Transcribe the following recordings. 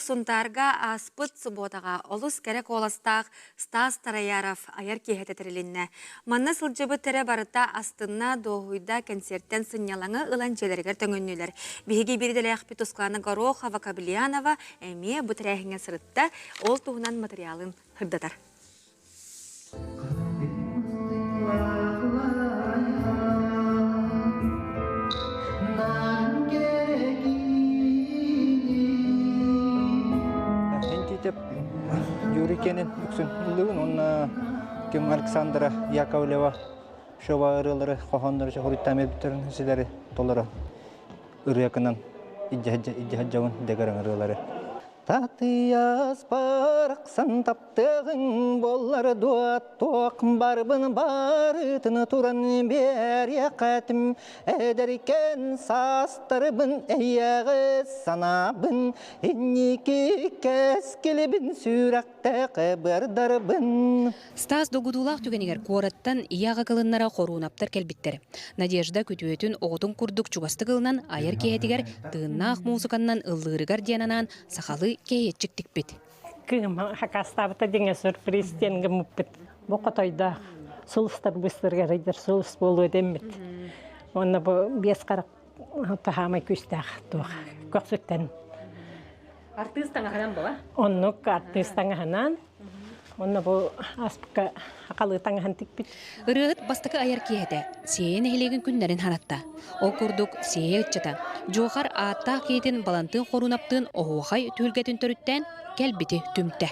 Сунтаарга ааспыт субуотаҕа олус кэрэ куоластаах Стас Тараяров айар киэһэтэ тэрилиннэ. Манна сылдьыбыт эрэ барыта астынна, дуоһуйда, кэнсиэртэн сынньалаҥы ылан дьиэлэригэр төҥөннүлэр. Биһиги биир идэлээхпит Тускулаана Горохова-Кобельянова эмиэ бу тэрээһиҥҥэ сырытта, ол туһунан матырыйаалын сырдатар. Титеп Юрий Кенин үксүн ыллыыбын уонна ким Александра Яковлева шоба ырыалары хоһооннору хоруйтаан биэрбиттэрин силэри толоро ырыакынан иддьэһэдьабын дэгэрэн ырыалары Татыйас барахсан таптыаҕыҥ буоллар дуо туох барбын барытын туран биэриэххэтим эдэркэн саастарбын эйэҕэ санаабын инники кэскилибин сүрэхтээх быардарбын Стас догудуулаах түгэнигэр куораттан ийэ аҕа кылыннара Хорунаптар кэлбиттэр. Надежда күтүөтүн оҕотун курдук чугастык ылынан айар киэһэтигэр тыыннаах муусуканнан ыллыырыгар диэн анаан сахалыы кэһиэччик тикпит. Кыым хакастаабыта диҥэ сюрприз диэн гыммыппыт. Бу хотойдоох сулустар быстарыгар ыйдар сулус буолуо дэммит. Уонна бу биэс харах таһаамай күүстээх туох көхсүттэн. Артыыс таҥаһынан була? Оннук артыыс таҥаһынан Онно бу аспыкка хахалыы таҥаһын тикпит. Ырыаһыт бастакы айар киэһэтэ Сиэйэ нэһилиэгин күннэрин санатта. Ол курдук Сиэйэ ыччата Дьуохар ааттаах киһитин Балантыын Хорунаптыын оһуохай түһүлгэтин төрүттээн кэлбити түмтэ.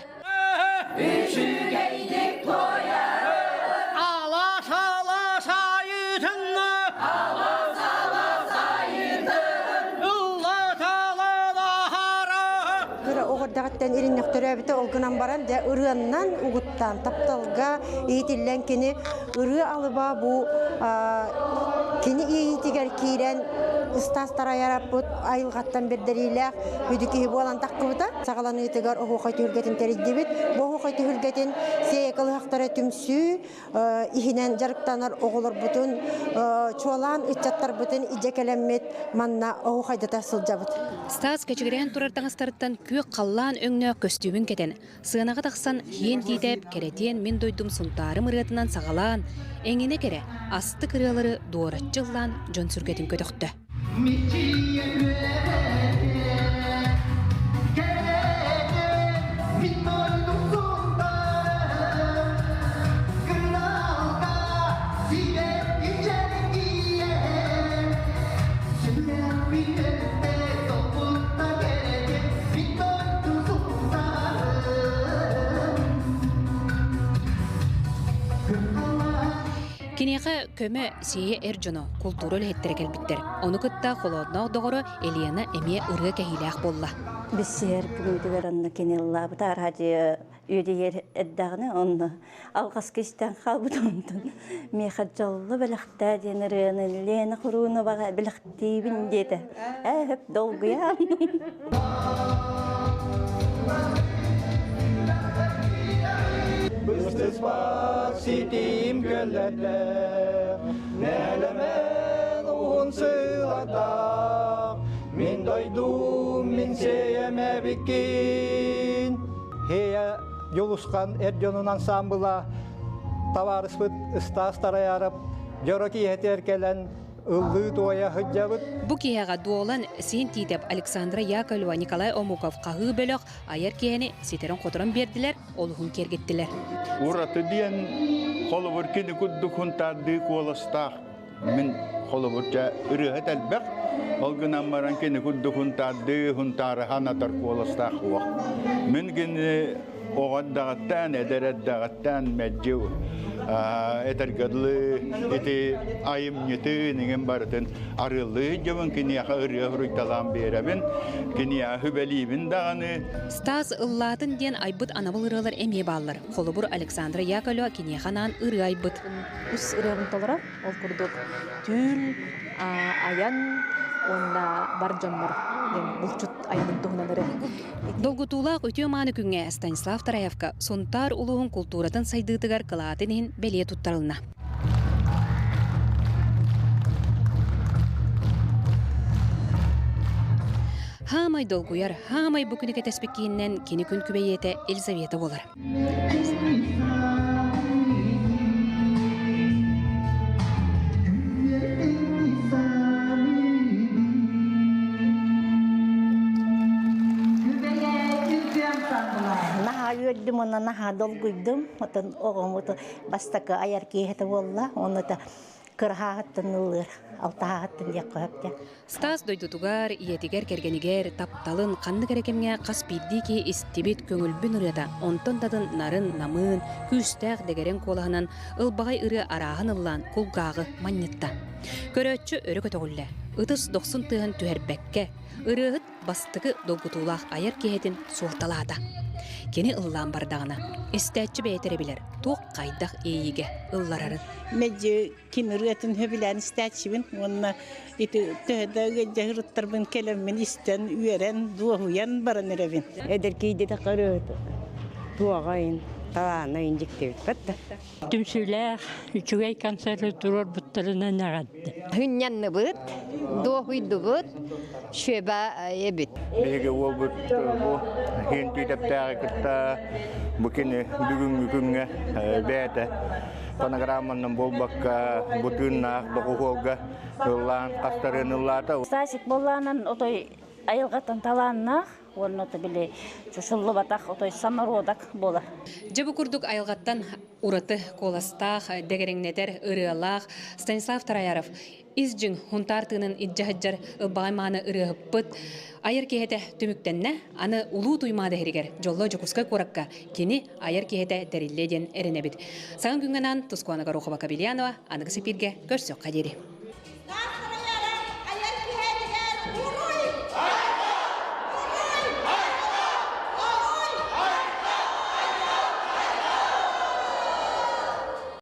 Үчүгэйдик туойарым Алаас алаас айыытынна Алаас алаас айыытын Ылла-талан аһара Кыра оҕо эрдэҕиттэн иринньэх төрөөбүтэ, ол гынан баран дьэ ырыаннан угуттаан тапталга иитиллэн кини ырыа алыба бу кини иэйиитигэр киирэн Ыстаас Тарайараппыт айылҕаттан бэрдэриилээх үдү киһи буолан таххыбыта. Саҕаланыытыгар оһуохай түһүлгэтин тэрийдибит. Бу оһуохай түһүлгэтин Сиэйэ кылыһахтара түмсүү иһинэн дьарыктанар оҕолорбутун, чуолаан ыччаттарбытын идьэ кэлэммит манна оһуохайдата сылдьабыт. Стас кэчигирээн турар таҥастарыттан күөх халлаан өҥнөөх көстүүмүн кэтэн, сыанаҕа тахсан иэн тиитэп кэрэтиэн мин дойдум Сунтаарым ырыатынан саҕалаан, эҥинэ кэрэ, астык ырыалары дуораччы ыллаан дьон сүргэтин көтөхтө. Мичийэ үөрэтэ, кэрэтэ, мин дойдум Сунтаарым, кыналга сибэкки чэлгийэ, сүрэхпин өттө толкутта кэрэтэ, мин дойдум Сунтаарым. Киниэхэ көмө Сиэйэ эр дьоно, култуура үлэһиттэрэ кэлбиттэр. Ону кытта холоонноох доҕоро Елена эмиэ ырыа кэһиилээх буолла. Билсиһэр күммүтүгэр онно кини ыллаабыта араадьыйа үөдүйэр эрдэҕинэ онно алҕаска истэн хаалбыт онтон миэхэ дьолло бэлэхтээ диэн ырыаны Лена Хуруноваҕа бэлэхтиибин диэтэ. Ээ хөп долгуйаан. Быстыспат ситим көллэрдээх, нэлэмэн уһун сыалардаах, мин дойдум, мин сиэйэм эбиккин. Хея Дьулусхан эр дьонун ансаамбыла табаарыспыт Ыстаас Тараяров дьоро киэһэтигэр кэлэн ыллыы-туойа сылдьабыт. Бу киэһэҕэ Дуолан Сиэн Тиитэп, Александра Яковлева, Николай Омуков хаһыы бөлөх айар киэһэни ситэрэн-хоторон биэрдилэр, олуһун киэргэттилэр. Ураты диэн холобур кини курдук хунтаардыы куоластаах мин холобур дьэ ырыаһыт элбэх ол гынан баран кини курдук хунтаардыы хунтаарыһан атар куоластаах уох мин кини оҕо эрдэҕиттэн, эдэр эрдэҕиттэн мэлдьи этэргэ дылы ити айымньытын иҥин барытын арыаллыы дьобун киниэхэ ырыа суруйталаан биэрэбин, киниэхэ сүбэлиибин даҕаны. Стас ыллаатын диэн айбыт анабыл ырыалар эмиэ бааллар. Холобур, Александра Яковлева киниэхэ анаан ырыа айбыт. Үс ырыабын толорор. Ол курдук түүл, айан уонна бар дьоннор диэн булчут айанын туһунан ырыа. Долгутуулаах үтүө-мааны күҥҥэ Станислав Тараевка Сунтаар улууһун култууратын сайдыытыгар кылаатын иһин бэлиэ туттарылынна. Хаамай долгуйар, хаамай бу күнү кэтэспит киһиннэн кини күн күбэйиэтэ Елизавета буолар. Наһаа үөрдүм уонна наһаа долгуйдум. Отон оҕом бастакы айар киэһэтэ буолла. Онно кыраһааһыттан ыллыыр, алтаһааһыттан диэххэ сөп Стас дойдутугар, ийэтигэр, кэргэнигэр тапталын ханнык эрэ кэмҥэ хас биирдии киһи истибит көҥүлбүн ырыата, онтон датын нарын, намыын, күүстээх дэгэрэҥ куолаһынан ылбаҕай ырыа арааһын ыллаан кулгааҕы манньытта. Көрөөччү өрө көтөҕүллэ, ытыс дохсун тыаһын түһэрбэккэ, ырыаһыт бастакы долгутуулаах айар киэһэтин суолталаата. Кини ыллаан бардаҕына, истээччи бэйэтэ эрэ билэр, туох хайдах иэйиигэ ылларарын. Мэлдьи кин ырыатын сөбүлээн истээччибин уонна ити төһө да ыалдьаһырыттарбын кэлэммин истэн үөрэн, дуоһуйан баран эрэбин. Эдэр киийдэтэх ырыа туоҕайын, талаанайын дьиктибит да. Түмсүүлээх, үчүгэй концерты туруорбуттарынан эҕэрдэ. Хүнньанныбыт, дуоһуйдубут, шөба эбит. Биһиги уолбут бу иһин түүтэптээҕи кытта бу кини бүгүҥҥү күҥҥэ бэйэтэ фонограмманан буолбакка бу тыыннаах доҕуһуолга ыллаан хастарыан ыллаата. Стасик буоллаанан отой айылҕаттан талааннаах уонна били чушуллубатах отой самородок буолар. Дьэ бу курдук айылҕаттан ураты куоластаах, дэгэрэҥнэтэр ырыалаах Станислав Тараяров ис дьиҥ Һунтаар тыынын илдьэ сылдьар ылбаҕай мааны ырыаһыппыт айар киэһэтэ түмүктэннэ. Аны Улуу Туймаада иһигэр Дьолло Дьокуускай куоракка кини айар киэһэтэ тэриллиэ диэн эрэнэбит. Саҥа күҥҥэ анаан Тускуана Горохова-Кабельянова аныгы сипииргэ көрсүөххэ диэри.